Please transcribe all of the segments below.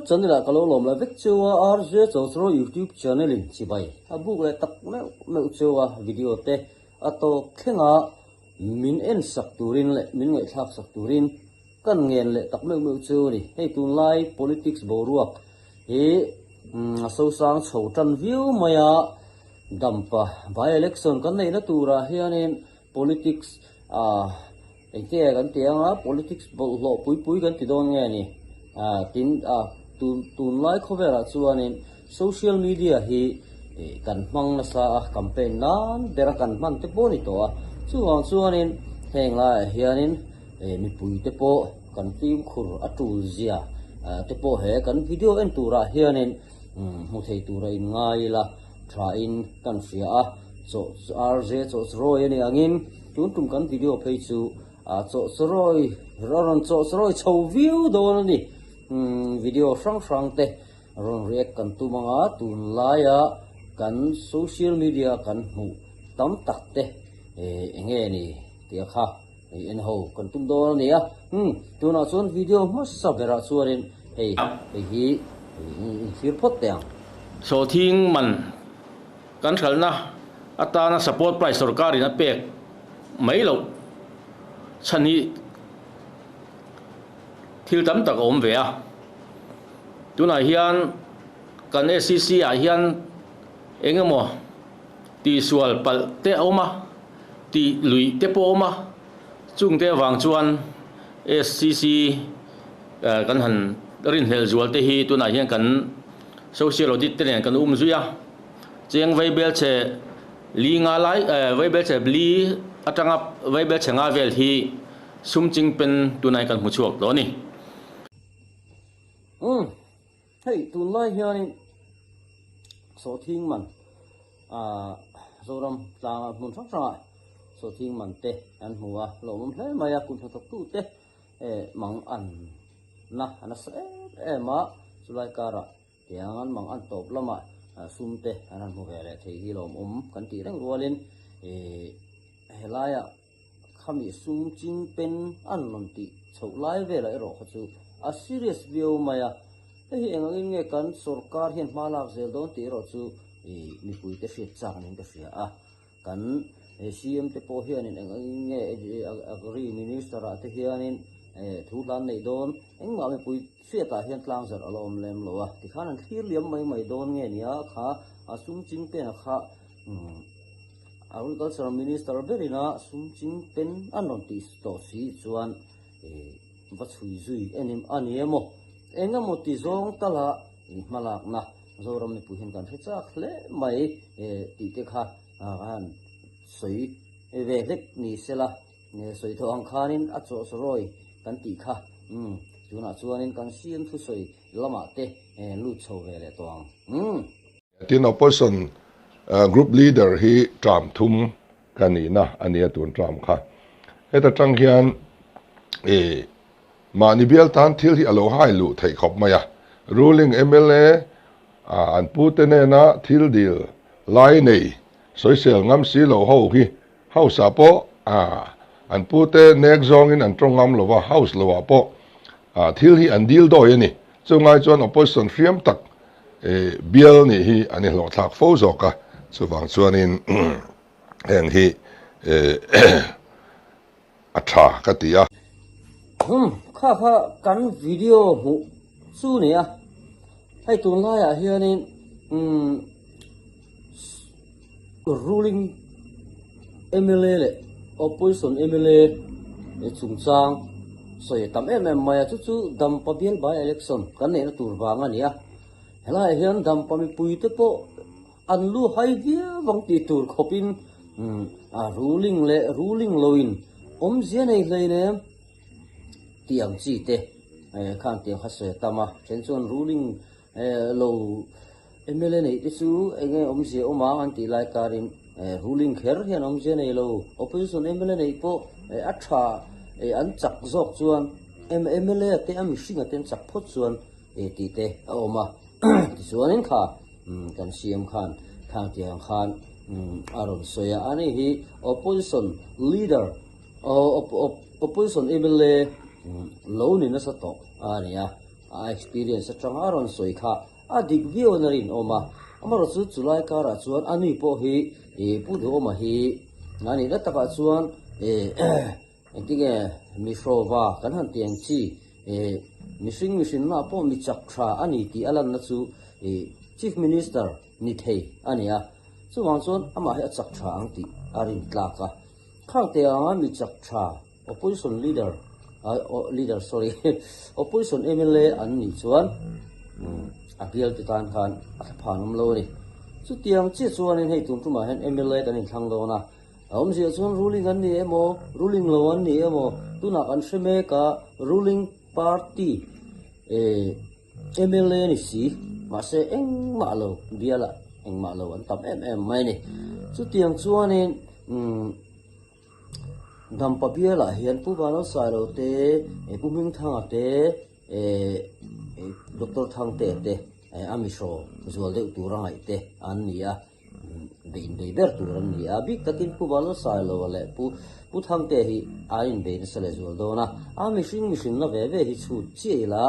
Channel ah ka lo lawm leh vek cheu a, RJ Chawchraw YouTube channel in chibai a buk leh tak meuh meuh cheu a, video te a tawp thleng a min en sak turin leh min ngaihthlak sak turin kan ngen leh tak meuh meuh cheu a ni. Hei tunlai politics boruak hi a sosang chho tan viau mai a, Dampa by election kan neihna turah hianin politics ah Engte kan ti anga politics bawlhhlawh pui pui kan ti dawn nge ni? Tin, tun tunlai khawvelah chuanin social media hi kan hmang nasa a, campaign nan bera kan hman te pawh a ni tawh a. Chuvang chuanin heng laiah hianin mipui te pawh kan fimkhur a tul zia te pawh he kan video en turah hianin hmu thei tura inngai ila thain kan hria a. Chaw RJ Chawchrawi a ni angin tun tum kan video phei chu Chawchrawi a rawn chawchrawi chho viau dawn a ni. Video hrang hrang te rawn react kan tum anga tunlaia kan social media kan hmuh tam tak te eng nge ni tih a kha en ho kan tum dawn a ni a. Tunah chuan video hmasa berah chuanin hei hei hi inthlir phawt teh ang. Sawhthing man Kan hralhna atana support price sorkarin a pek mai loh chhan hi thil tam tak a awm ve a. Tunah hian kan SCC ah hian eng emaw tihsual palh te a awm a, tih luih te pawh a awm a, chungte avang chuan SCC kan han rinhlelh zual te hi tunah hian kan Social audit te nen kan um zui a, cheng vaibel chhe li nga lai vaibel chhe li atanga vaibel chhe nga vel hi sum ching pen tunai kan hmu chhuak tawh a ni. Umm hei tunlai hianin sawhthing man ah Zoram tlanga hmun hrang hrangah sawhthing man te an hmu a, lawmawm hle mai a, kut hnathawktute Mang an na a nasa em em a, chulai karah tiang an mang an tawp lamah sum te an han hmu ve leh thei hi lawmawm kan tih reng rualin helaiah khami sum ching pen an rawn tih chhoh lai velah erawh kha chu a serious viau mai a, hei hi eng angin nge kan sorkar hian hma lak zel dawn tih erawh chu mipuite hriat chak niin ka hria a. Kan CM te pawh hianin eng angin nge Agri Minister ah te hianin thu hlan neih dawn engmah mipui hriatah hian tlang zarh a la awm lem lo a, tikhan an thlir liam mai mai dawn nge nia kha a sum ching pen a kha Agriculture Minister berina sum ching pen an rawn tih tawh si chuan va chhui zui en em a ni emaw eng emaw ti zawng tala hmalakna Zoram mipui hian kan hre chak hle mai tih te kha ka han sawi ve hlek ni sela, sawi tho ang khanin a chawhsawrawi kan tih kha tunah chuanin kan CM thusawi lamah te lut chho ve leh tawh ang. Tin, Opposition Group Leader hi term thum ka nihna a nia tun term kha. Heta tang hian Mahni bial tan thil hi a lo hai luh theih khawp mai a, ruling mla an pute nena thil dil lai nei sawisel ngam si lo ho hi House ah pawh an pute nek zawngin an tawng ngam lo va, House lo ah pawh thil hi an dil dawi a ni. Chungai chuan opposition hriam tak bial nih hi an inhlawhthlak fo zawk a, chuvang chuanin heng hi A tha ka ti a. Umm kha kha kan video hmuh chu ni a, hei tunlaiah hianin umm ruling mla leh opposition mla chungchang sawi a tam em em mai a, chu chu Dampa bial by election kan neihna tur vang a ni a, helaiah hian Dampa mipuite pawh An lu hai viau ang tih tur khawpin a ruling leh ruling loin awmzia nei hleinem tih ang chi te khan tiang kha sawi a tam a, then chuan ruling lo mla neih te chu eng nge awmzia awm ang an tih lai karin ruling kher hian awmzia nei lo, opposition mla neih pawh a tha an chak zawk chuan mla te a mihring a te an chak phawt chuan tih te a awm a tichuanin kha. Kan CM khan thang tiang khan a rawn sawi a, ani hi opposition leader opposition mla lo ni nasa tawh a ni a. A experience atanga a rawn sawi kha a dik viau in a rinawm a. Amaherawhchu chulai karah chuan a nui pawh hi ih Pu Duhawma hi a nihna takah chuan ih engtinge mihrawva kan han ti ang chi ih mihring mihrinna pawh mi chak tha a ni tih a lanna chu ih Chief Minister ni thei a ni a. Chuvang chuan amah hi a chak tha ang tih a rin tlak a. Khang te anga mi chak tha Opposition leader leader sorry opposition mla an nih chuan a bial te tan khan a thlaphan awm lo a ni. Chutiang chiah chuanin hei tun tumah hian mla kan inthlang dawn a, a awmzia chuan ruling an ni emaw ruling lo an ni emaw tunah kan hre mek a ruling party eh mla ni si mahse engmah lo bialah engmah lo an tam em em mai a ni. Chutiang chuanin umm. Dampa bialah hian Pu Vanlalsailo te, Pu Hmingthanga te, Doctor Thangtea te a mihraw zual deuh tur a ngaih te an ni a, bei inbei ber tur an ni a. Bik takin Pu Vanlalsailo leh Pu Pu Thangtea hi a inbei nasa leh zual dawn a, a mihring mihrinna ve ve hi chhut chiah ila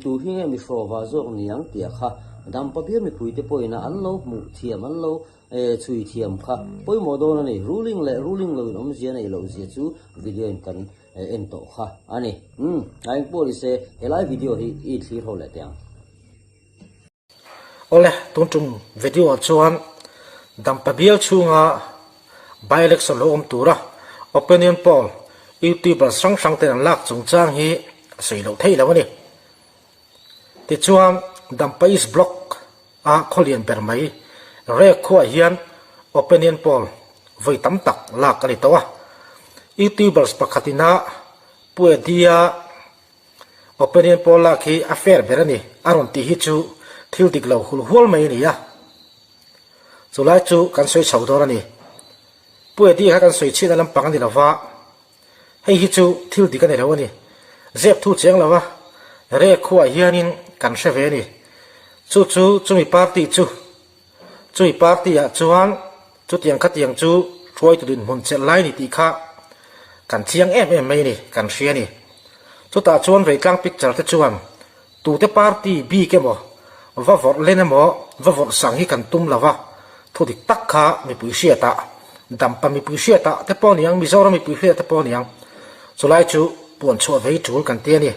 tu hi nge mihraw va zawk ni ang tih a kha Dampa bial mipuite pawhin an lo hmuh thiam an lo E chhui thiam kha pawimawh dawn a ni. Ruling leh ruling lo in awmzia neih loh zia chu video in kan en tawh kha a ni. Umm a eng pawh ni se helai video hi i thlir ho leh teh ang. Awle, tun tum video ah chuan Dampa bial chhunga by election lo awm tura opinion poll youtubers hrang hrang ten an lak chungchang hi a sawi loh theih lo a ni. Tichuan Dampa East Block A khawlian ber mai. Rek khuaah hian opinion poll vawi tam tak lak a ni tawh a. Youtubers pakhatin a Pu Eddie-a opinion poll lak hi a fair ber a ni a rawn tih hi chu thil dik lo hul hual mai a ni a. Chulai chu kan sawi chho dawn a ni. Pu Eddie kha kan sawi chhiatna lampang a ni lova. Hei hi chu thil dik a ni lo a ni. Zep thu cheng lo a, Rek khuaah hianin kan hre ve a ni. Chu chu chumi party chu, chumi party ah chuan chutiang khatiang chu hruaitu dinhmun chelh lai ni tih kha kan chiang em em mai a ni, kan hria a ni. Chutah chuan Reitlang picture te chuan tute party bik emaw, va vawrh len emaw, va vawrh sang hi kan tum lo va, thu dik tak kha mipui hriatah, Dampa mipui hriatah te pawh niang, Mizoram mipui hriatah te pawh niang, chulai chu puan chhuah vei tul kan ti a ni.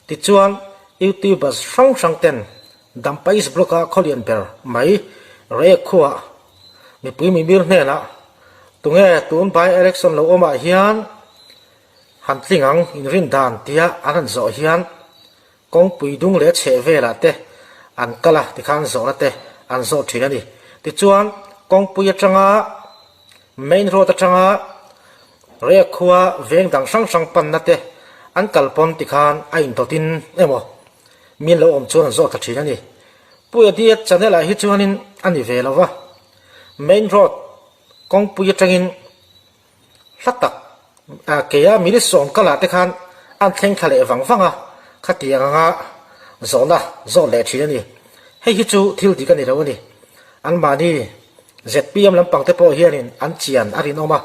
Tichuan, YouTubers hrang hrang ten Dampa East Block-a khawlian ber mai Reiek khuaah mipui mimir hnenah, Tunge tun by election lo awmah hian han tling ang inrin dan tia an han zawh hian kawngpui dung leh chheh velah te an kal a tikhan zawhna te an zawh thin a ni. Tichuan kawngpui atanga main road atanga Reiek khua veng dang hrang hrang panna te an kal pawn tikhan a indawtin emaw min lo awm chuan an zawh ta thin a ni. Pu Eddie channel ah hi chuanin a ni ve lo va, main road kawngpui atangin Hla tak keia minute sawm kalah te khan an thleng thla leh vang vang a, khatiang anga zawhna zawt leh thin a ni. Hei hi chu thil dik a ni lo a ni. Anmahni zpm lampang te pawh hianin an chian a rinawm a.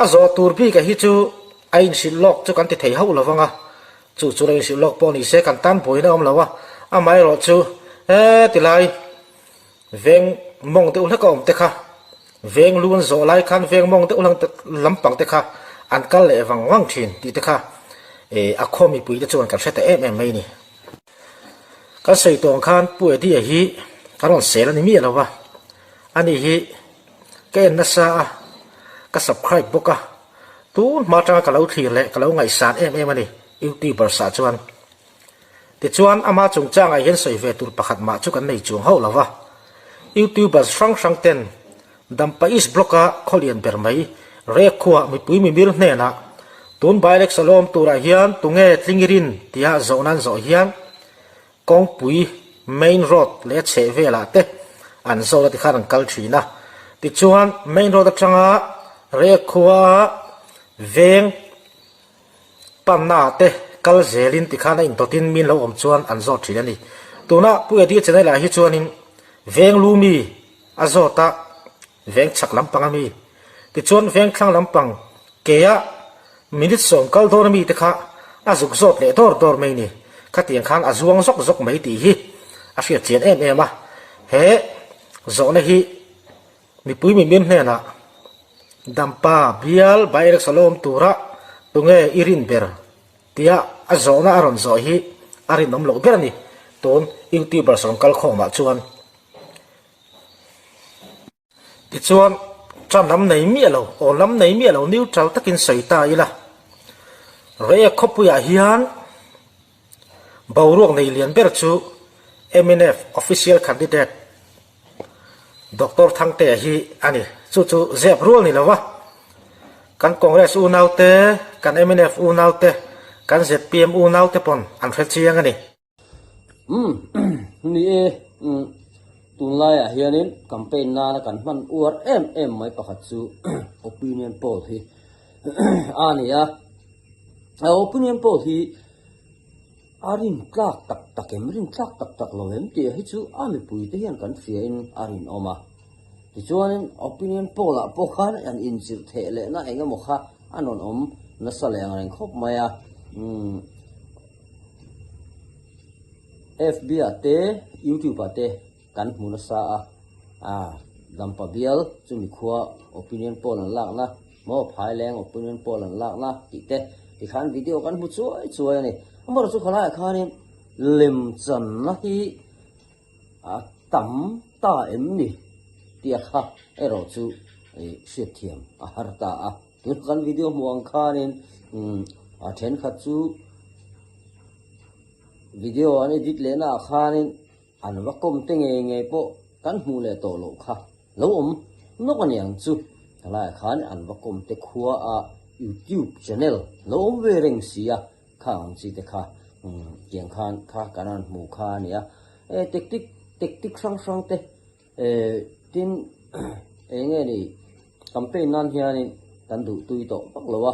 A zawh tur bik a hi chu a inhrilh lawk chu kan ti thei hauh lo vang a, chu chu lo inhrilh lawk pawh ni se kan tan buaina a awm lo a, amaherawhchu he tilai Veng mawng deuh hlek a awm te kha, veng lu an zawh lai khan veng mawng deuh lampang te kha an kal leh vang vang thin tih te kha a khaw mipui te chuan kan hre ta em em mai a ni. Kan sawi tawng khan Pu Eddie-a hi ka rawn sel a ni miah lo va, ani hi ka en nasa a, ka subscribe bawk a, tun hma atanga ka lo thlir leh ka lo ngaihsan em em a ni YouTubers ah chuan. Tichuan, ama chungchangah hian sawi ve tur pakhat mah chu kan nei chuang hauh lo va. YouTubers hrang hrang ten Dampa East Block-a khawlian ber mai Rek khuaah mipui mimir hnenah tun by-election lo awm turah hian tunge tlingirin tia zawhna an zawh hian kawngpui main road leh a chheh velah te an zawt a tikhan an kal thin a. Tichuan, main road atanga Rek khua veng Panna te kal zelin tikhan a indawtin min lo awm chuan an zawt thin a ni. Tuna Pu Eddie channel ah hi chuanin veng lu mi a zawt a, veng chhak lampang a mi. Tichuan veng thlang lampang ke ah minute sawm kal dawn a mi te kha a zuk zawt leh dawr dawr mai ni. Khatiang khan a zuang zawk zawk mai tih hi a hriat chian em em a. He zawhna hi mipui mimim hnenah Dampa bial by-election lo awm tura tunge i rin ber tia a zawhna a rawn zawh hi a rinawm loh ber a ni tun YouTubers rawn kal khawmah chuan. Tichuan, ṭan lam nei miah lo, aw lam nei miah lo neutral takin sawi ta ila. Reiek khawpuiah hian boruak nei lian ber chu mnf official candidate Doctor Thangtea hi a ni. Chu chu zep rual ni lo va, kan Congress unaute, kan mnf unaute, kan zpm unaute pawn an hre chiang a ni. Umm ni e, umm tunlaiah hianin campaign nana kan hman uar em em mai pakhat chu opinion poll hi a ni a, a opinion poll hi a rin tlak tak tak em rin tlak tak tak lo em tih hi chu a mipui te hian kan hria in a rinawm a, tichuanin opinion poll ah pawh khan an inchirh theh lehna eng emaw kha a rawn awm nasa leh ang reng khawp mai a, umm. FB ah te YouTube ah te kan hmu nasa a, ah Dampa bial chumi khua opinion poll an lakna maw Phaileng opinion poll an lakna tih te tikhan video kan hmu chuai chuai a ni. Amaherawhchu chu khalaiah khanin lemchanna hi a tam ta em ni tih a kha erawh chu hriatthiam a har ta a. Tun kan video hmuh ang khanin a thenkhat chu video an edit leh naah khanin an va kawm te ngei ngei pawh kan hmuh leh tawh loh kha lo awm nawk a niang chu. Helaiah khan an va kawm te khua a youtube channel lo awm ve reng si a, khang ang chi te kha tiang khan kha kan rawn hmuh kha a nia. E tactic tactic hrang hrang te Tin, eng nge ni, campaign nan hianin kan duh tui tawh vak lo a,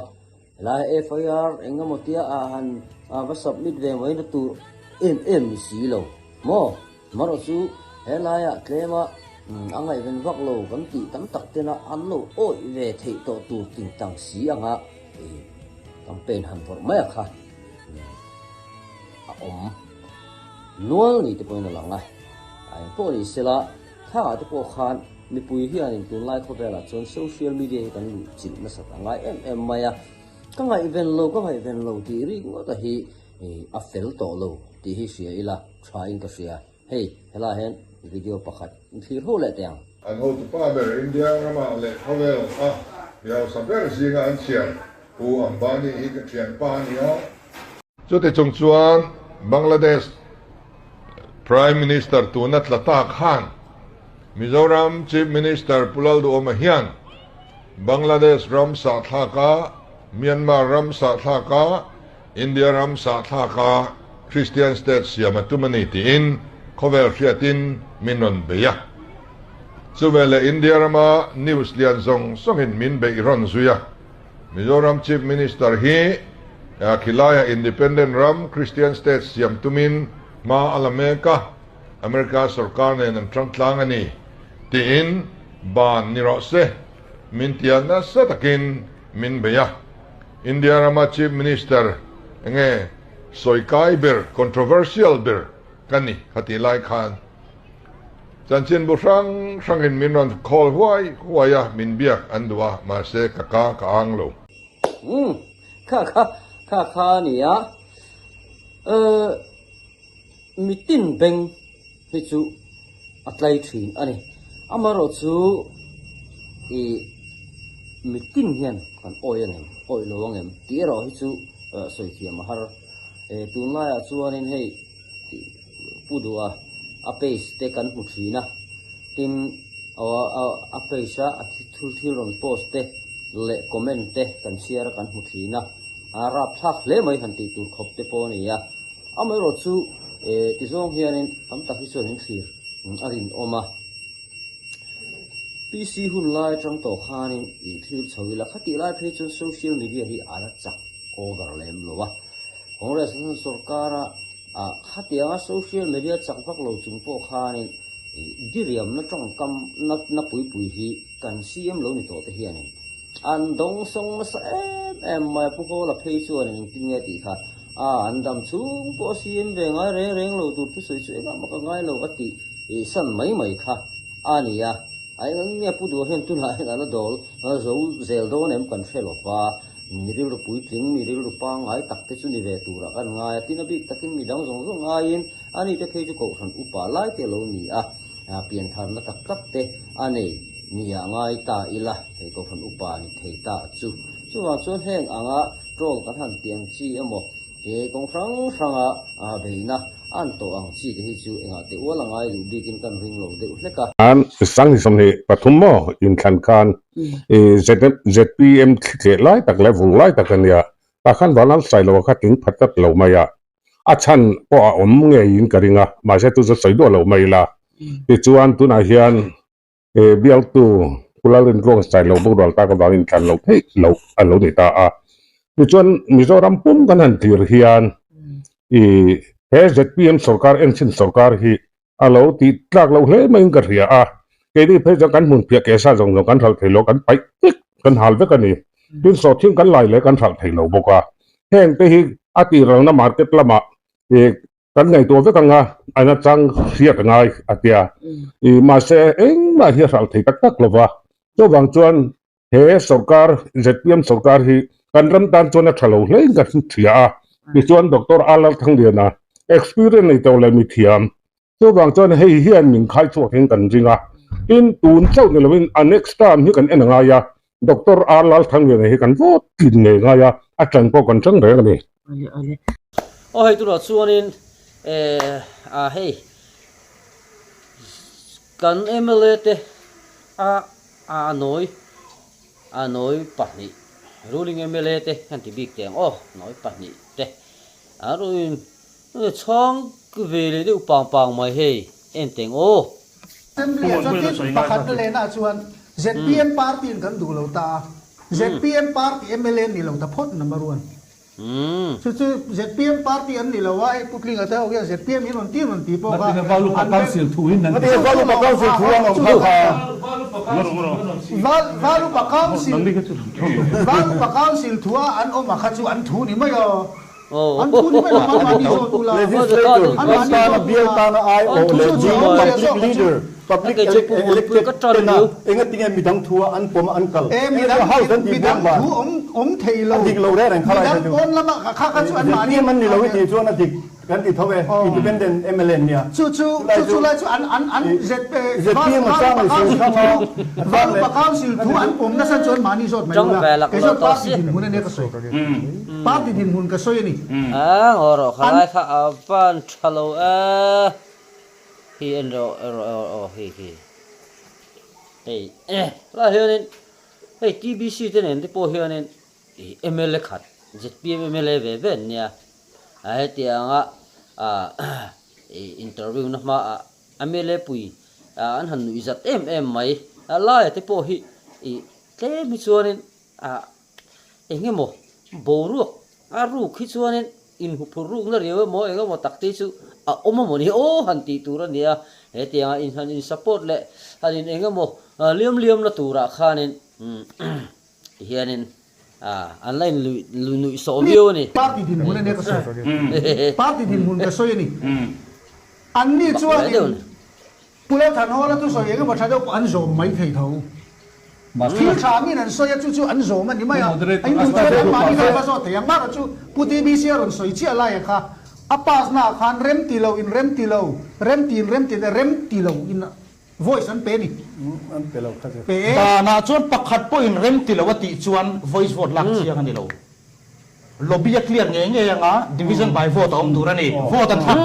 helai FIR eng emaw tia ah han va submit ve mai na tur em em ni si lo maw? Marawh chu helaiah tlema a ngaihven vak lo kan tih tam tak tena an lo awih ve theih tawh tur tingtang si anga campaign han vawrh mai a kha a awm. Nual ni te pawhin a lang a, a eng pawh ni sela, thangah te pawh khan mipui hianin tunlai khawvelah chuan social media hi kan luh chilh nasat a ngai em em mai a, ka ngaihven lo, ka ngaihven lo tih ringawt a hi a fel tawh lo tih hi hria ila tha in ka hria. Hei helaiah hian video pakhat in thlir ho leh teh ang. An hotupa ber India ramah leh khawvel a mi hausa ber zinga an chhiar Pu Ambani hi ka thianpa a ni a. Chuti chung chuan Bangladesh Prime Minister tuna tla ta khan Mizoram Chief Minister Pu Lalduhawma hian Bangladesh ram sahthlaka, Myanmar ram sahthlaka, India ram sahthlaka Christian state siam a tum a ni tiin khawvel hriatin min rawn bei a. Chuveleh India rama news lian zawng zawngin min beih rawn zui a. Mizoram Chief Minister hi khilaia Independent ram Christian State siam tumin hma a la mek a, America sorkar nen an tang tlang a ni tiin ban ni rawh se min tia nasa takin min bei a. India rama Chief Minister enge sawi kai ber, controversial ber ka ni khatih lai khan. Chanchinbu hrang hrangin min rawn call huai huai a, min biak an duh a, mahse ka ka ka ang lo. Umm, kha kha, kha kha a ni a, eh, mitin beng hi chu a tlai thin a ni. Amaherawh chu ih mitin hian kan awih ang em, awih lo ang em tih erawh hi chu sawi thiam a har. Eh, tunlaiah chuanin hei. tih pu duh a, a page te kan hmu thin a, tin a page a a thil thil rawn post te leh comment te kan chhiar a kan hmu thin a, a rapthlak hle mai han tih tur khawp te pawh a ni a, amaherawh chu eh ti zawng hianin tam tak hi chuan in thlir a rinawm a, PC hun lai atang tawh khanin ih thlir chho ila khatih lai phei chuan social media hi a la chak over lem lo a. Congress an sorkar a, ah khatianga social media chak vak lo chung pawh khanin diriamna tawngkam na na pui pui hi kan CM lo ni tawh te hianin an dawngsawng nasa em em mai a, Pu Hawla phei chuanin engtin nge tih kha. A, an dam chhung pawh a CM ve ngai reng reng lo tur thusawi chu engah mah ka ngai lo a tih san mai mai kha a ni a. A eng ang nge Pu Duha hian tunah hian a la dawl zo zel dawn em kan hre lo va, mi rilru puitling, mi rilru pangngai tak te chu ni ve turah kan ngai a, tin a bik takin mi dang zawng zawng ngaiin ani te phei chu kohhran upa lai te a lo ni a, piantharna tak tak te a nei nia ngai ta ila, hei kohhran upa ni thei ta chu. Chuvang chuan heng anga troll kan han tih ang chi emaw, He kawng hrang hranga beihna an tawh ang chi te hi chu engah teh ual a ngai duh bikin kan ring lo deuh hlek a. Khan Sanghi 23 maw inthlan khan ZPM thli tleh lai tak leh vung lai tak a nia. Tah khan Vanlal Sailoa kha tling phat tlat lo mai a, a chhan pawh a awm ngeiin ka ring a, mahse chu chu sawi duah lo mai ila. Tichuan tunah hian He bialtu Pu Lalrintluang Sailo boral tak avangin thlan loh theih loh a lo ni ta a. Tichuan Mizoram pum kan han thlir hian i he zpm sorkar enchhin sorkar hi a lo tih tlak loh hle maiin ka hria a. Keini phei chuan kan hmun phiah kehsa zawng zawng kan hralh thei lo, kan paih vek, kan hal vek a ni. Tin sawhthing kan lai leh kan hralh thei lo bawk a. Heng te hi a tiralna market lamah i Kan ngaihtuah vek anga a nachang hriat a ngai a tia. I mahse engmah hi a hralh thei tak tak lova. Chuvang chuan he sorkar zpm sorkar hi kan ram tan chuan a tha lo hlein ka hria a. Tichuan Doctor R Lalthangliana experience nei tawh leh mithiam. Chuvang chuan hei hian min khai chhuak in kan ring a. Tin tun chauh ni lovin a next term hi kan en a ngai a. Doctor R Lalthangliana hi kan vote tlin ngei ngai a, a ṭan pawh kan ṭang reng a ni. Aw hei tunah chuanin eh ah hei kan mla te a a nawi a nawi pahnih ruling mla te an ti bik teh ang aw nawi pahnih te an rawn in chhang ve leh deuh pang pang mai hei en teh ang aw. Assembly ah chuan tin pakhat na lehna ah chuan zpm party in kan duh lo ta a, zpm party mla ni lo ta phawt number one. Chu chu zpm party an ni lo a, hei Pu Tlinga te ho hian zpm in rawn ti rawn ti pawh kha an Valupa Council Valupa Council thu a an awm a kha chu an thu ni mai aw. An thu ni mai lo anmahni zawt ula. Legislator ram tana bial tana aiawh leh public leader, public elected tena engatinge midang thua an pawm a an kal. Engemaw house an tih buak van a dik lo reng reng khalai kha chu. Zpm an ni lo i tih chuan a dik kan ti tho e, independent mla an nia. Chulai chu zpm a chang i sawi hrang a, a chang leh. Party dinhmun ka sawi a ni. A ngaw rawh kha lai kha a van tha lo e hi en rawh en rawh aw aw hi hi hei eh lai hianin hei TBC te nen te pawh hianin ih mla khat zpm mla ve ve an nia a hetianga ah ih interview na hmaah mla pui an han nuih zat em em mai a laia te pawh hi ih tlem hi chuanin ah Eng emaw boruak a ruk hi chuanin inhuphur rukna riau emaw eng emaw tak te chu a awm a mawni aw han tih tur a ni a, hetianga in han in support leh han in eng emaw liam liam na turah khanin hianin an la in nuih sawh viau a ni. Party dinhmun a nia ka sawi. Party dinhmun ka sawi a ni. Anni chuanin Pu Lalthanhawla chu sawi eng emaw tha deuh pawh an zawm mai thei tho. Thil tha angin an sawi a, chu chu an zawm a ni mai a. In duh chuan anmahni kha va zawt thei ang. Mahrawh chu Pu TBC a rawn sawi chiah laia kha a pass naah khan rem ti lo in rem ti lo, rem ti in rem ti rem ti lo in voice an pe a ni. An pe lo kha chu. Pe e. Danah chuan pakhat pawhin rem ti lo a tih chuan voice vote lak chiang a ni lo. Lobby a clear ngei ngei anga division by vote a awm tur a ni. Vote an thlak.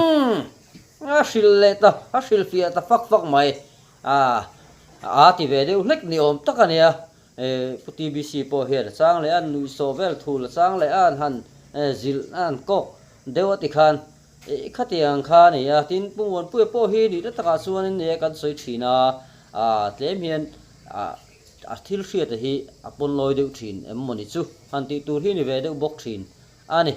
A hrilh leh ta, a hrilh fiah ta fak fak mai. A, a ti ve deuh hlek ni awm tak a nia. Pu TBC pawh hian a chang leh a, nuihsawh vel thul a chang leh a, an han zilh a han kawk deuh a ti khan khatiang kha a ni a. Tin, Pu Muanpuia pawh hi nihna takah chuanin nia kan sawi thin a, a tlem hian a thil hriata hi a pawn lawi deuh thin em mawni chu han tih tur hi ni ve deuh bawk thin a ni.